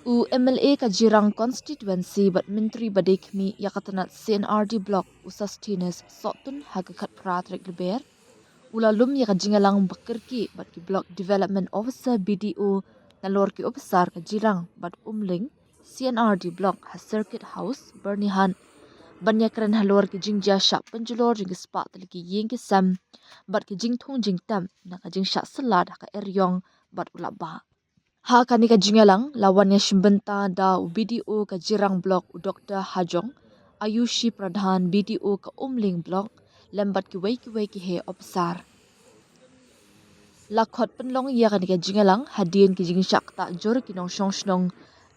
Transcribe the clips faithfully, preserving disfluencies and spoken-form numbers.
U M L A ka Jirang Constituency bad Myntri ba dei khmih ïa ka tnat C and R D Block, u Sosthenes Sohtun, ha ka khatphra tarik Lber, u la lum ïa ka jingïalang ba kyrkieh bad ki Block Development Officer, B D O, nalor ki ophisar ka Jirang bad Umling C and R D Block ha Circuit House, Byrnihat, ban ïakren halor ki jingjia shah pynjulor jong ki spah tylli ki ïing ki sem bad ki jingthung jingtem na ka jingshah syllat ha ka eriong bad u lapbah. Ha kane ka jingïalang la wan ïashim bynta da u B D O ka Jirang Block, u Doctor Hajong, Ayushi Pradhan, B D O ka Umling Block, lem bad kiwei kiwei ki heh ophisar. La khot pynlong ïa kane ka jingïalang hadien ki jingshah ktah jur ki nongshong shnong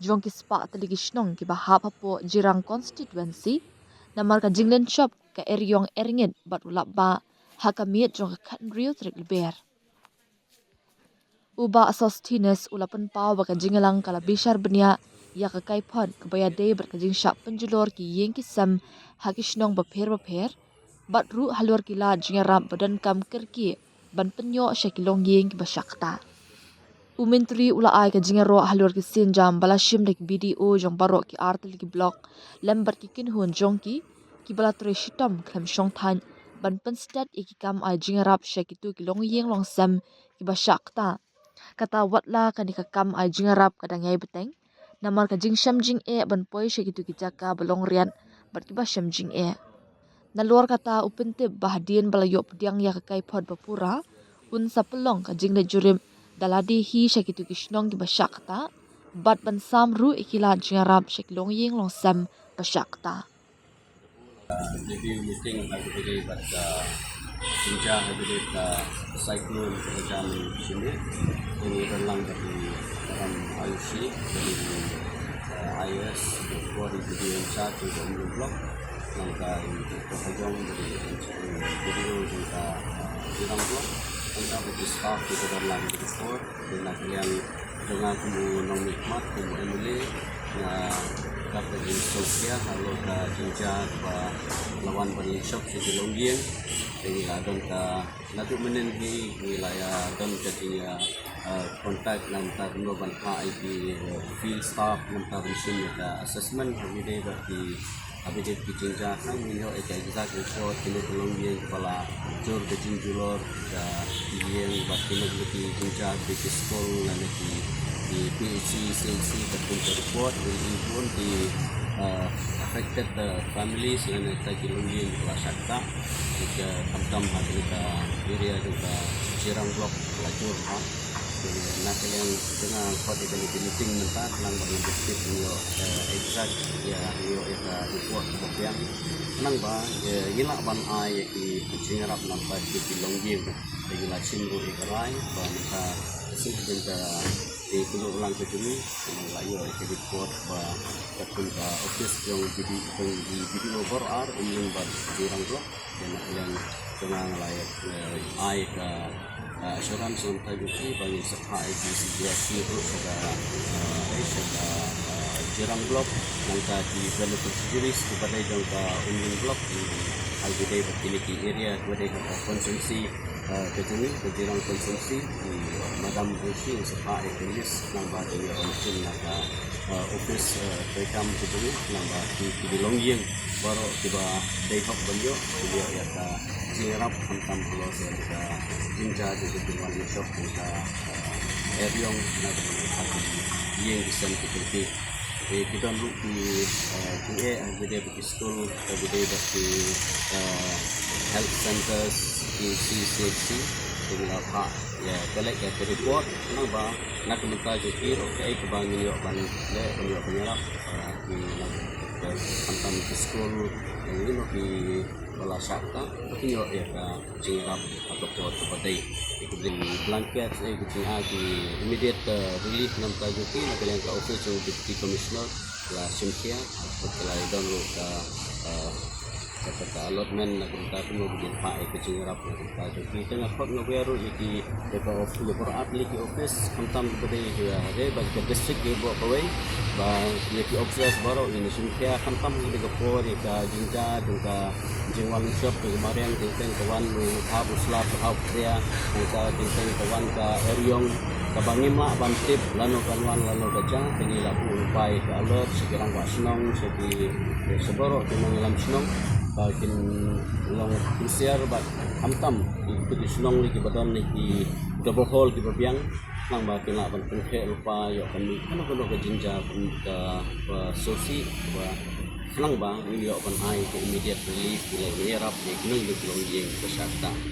jong ki spah tylli ki shnong kiba hap hapoh Jirang Constituency namar ka jinglynshop ka eriong erngit bad u lapbah ha ka miet jong ka khathynriew tarik Lber. U Bah Sosthenes u la pynpaw ba ka jingïalang ka la bishar bniah ïa ka kaiphod kaba ïadei bad ka jingshah pynjulor ki ïing ki sem ha ki shnong bapher bapher, bad ruh halor ki lad jingïarap ba donkam kyrkieh ban pynïoh sha ki longïing kiba shah ktah. U Myntri u la ai ka jingïaroh halor ki sienjam ba la shim da ki B D O jong baroh ki ar tylli ki block lem bad ki kynhun jong ki, kiba la trei shitom khlem shong thait ban pynstet ïa ki kam ai jingïarap sha kito ki longïing longsem kiba shah ktah. Kata watla kane ka kam ai jingïarap ka dang ïai bteng namar ka jingshem jingeh ban poi sha kito ki jaka ba long riat bad kiba shem jingeh. Nalor kata u pyntip ba hadien ba la ïoh pdiang ïa ka kaiphod ba pura, un sa pynlong ka jingleit jurip da lade hi sha kito ki shnong kiba shah ktah bad ban sam ruh ïa ki lad jingïarap sha ki longïing longsem ba shah ktah. Review meeting ha kaba ïadei bad ka jingjia ha kaba ïadei bad ka cyclone kaba jia mynshwa. Ngi don lang bad i Madam Ayushi, bad i, eh, I A S, bad i B D O in charge jong ka Umling Block. Nangta i Doctor Hajong, bad i B D O jong ka, eh, Jirang Block. Nangta bad i staff kiba don lang bad i por, bad na ka liang jong nga kum u nongmihkhmat, kum u M L A, nga dap da ka jingsngewsih halor ka jingjia kaba la wan ban lynshop sha ki longïing. Te ngi la don ka, naduh mynnin hi ngi la ïa don ka jing, ah, contact na ka bynta kumno ban phah ïa ki, eh, field staff na ka bynta ban shim ïa ka assessment ha kaba ïadei bad ki, ha kaba ïadei bad ki jingjia. Nang ngin ïoh ïa ka exact report kino ki longïing kiba la jur ka jingjulor, ka ïing bad kino kino ki jingjia, ki, ki skul lane ki, ki P H C, C H C, katkum ka report, ngin ïoh bun ki, uh, affected, uh, families lane kita ki longïing kiba la shah ktah. Ki, uh, khamtam ha kane ka area jong ka Jirang Block la jur ha. Te na ka liang jong nga, khot ïa kane ka meeting mynta khnang ba ngin tip, ngin ïoh, eh, exact ïa, ngin ïoh ïa ka report kaba biang. Khnang ba, eh, ngin lah ban ai ïa ki jingïarap na ka bynta ki longïing. Te ngi la shim ruh ïa ka rai ba mynta ka shisien ka jingïalang ka jong ngi, ngi la ïoh ïa ka report ba katkum ka office jong B D, jong i B D O baroh ar, Umling bad Jirang Block. Te na ka liang jong nga, nga la ïa, eh, ai ka, eh, assurance na ka bynta jong ki ba ngin sa phah ïa ki C P R C ruh sha ka, eh, sha ka, eh, Jirang Block, nangta ki beneficiaries kiba dei jong ka Umling Block, ki ha kaba ïadei bad kine ki area kiba dei ha ka constituency, eh, ka jong ngi, ka Jirang constituency, ki Madam Ayushi, ngin sa phah ïa ka list, nang ba ki ïa wan shim na ka, eh, office, eh, treikam ka jong ngi, nang ba ki, ki longïing baroh kiba dei hok ban ïoh, ki ïoh ïa ka jingïarap khamtam halor ïa ka jingjia jong ka jingwan lynshop jong ka, eh, eriong na ka bynta ki ïing ki sem ki kynti. Te ki don ruh ki, eh, ki eh, ha kaba ïadei bad ki skul, ha kaba ïadei bad ki, eh, health centres, ki C C H C, te ngi la phah ïa, collect ïa ka report, nang ba na ka bynta jong ki ruh kaei kaba ngin ïoh ban leh, ban ïoh ban ïarap, eh, ki, na, eh, khamtam ki skul, eh, you know, kiba la shah ktah, ba kin ïoh ïa ka jingïarap ha ka por kaba dei. Ïa ki blanket, ïa ki jingai, ki immediate, eh, relief na ka bynta jong ki, na ka liang ka office jong u Deputy Commissioner la shim khia, bad ki la ïa don ruh ka, eh, kata ka allotment na ka bynta kumno ba kin phah ïa ka jingïarap na ka bynta jong ki. Te nga khot nga wer ruh ïa ki, ïa ka of-, ïa baroh ar tylli ki office, khamtam kiba dei ha, ha, bad ka district kiba kawei, bad ïa ki officers baroh ngin ïa shim khia khamtam ha kane ka por ïa ka jingjia jong ka jingwan lynshop jong ka mariang, teng teng ka wan u hap u slap, u hap u khria, nangta teng teng ka wan ka eriong, Kaba ngim lah ban tip lano kan wan lano ka jia, te ngi la buh lypa ïa ka alert sha ki rangbah shnong, sha ki, sha baroh ki nongïalam shnong ba kin long kynsiar bad khamtam ïa ki shnong lei kiba don ïa ki double hole kiba biang, khnang ba kin lah ban pynkhreh lypa ïoh kan mih kano kano ka jingjia, ka, ka sngewsih ba khnang ba ngin ïoh ban ai ka immediate relief ïa la ki nongïarap ïa ki nongïarap ïa ka shah ktah.